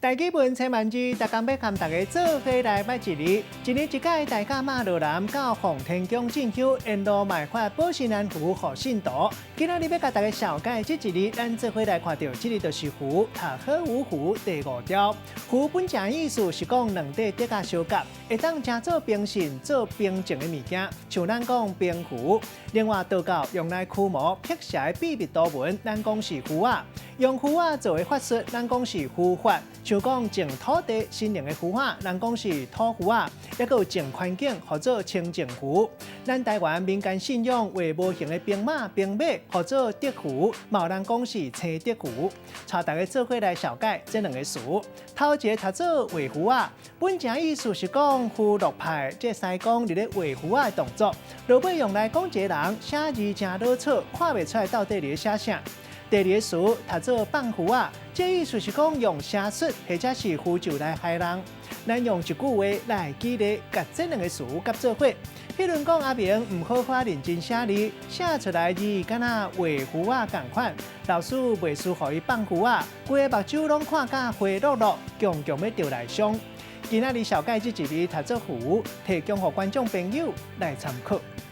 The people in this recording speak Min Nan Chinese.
台語文千萬字，逐工欲佮大家做伙來捌一字。一年一屆，大甲媽羅南到奉天宮進香，沿路嘛會發保身安符予信徒。今仔日欲共大家紹介這一字，咱做伙來看著，這个就是符，讀好五符第五條。符本正意思是講兩塊竹仔相夾，會當成做兵信、做憑證的物件，像咱講兵符。另外，道教用來驅魔辟邪的秘密圖文，咱講是符仔。用符仔做的法術，咱講是符法。像講種土地神靈的符仔，咱講是土符仔；抑閣有淨環境，號做清淨符。咱台灣民間信仰畫無形的兵馬兵馬，號做竹符，嘛有人講是青竹符。帶大家做伙來紹介這兩个詞。頭一个讀做畫符仔，本正意思是講符箓派這師公佇咧畫符仔的動作，落尾用來講一个人寫字誠潦草，看袂出來到底佇咧寫啥。第二個詞讀做放符仔，這意思是講用邪術或者是符咒來害人。咱用一句話來舉例，共這兩个詞夾做伙。彼輪講阿明毋好好認真寫字，寫出來字敢若畫符仔仝款，老師袂輸予伊放符仔，規个目睭攏看甲花落落，強強欲著內傷。今仔日紹介這一字讀做符，提供予觀眾朋友來參考。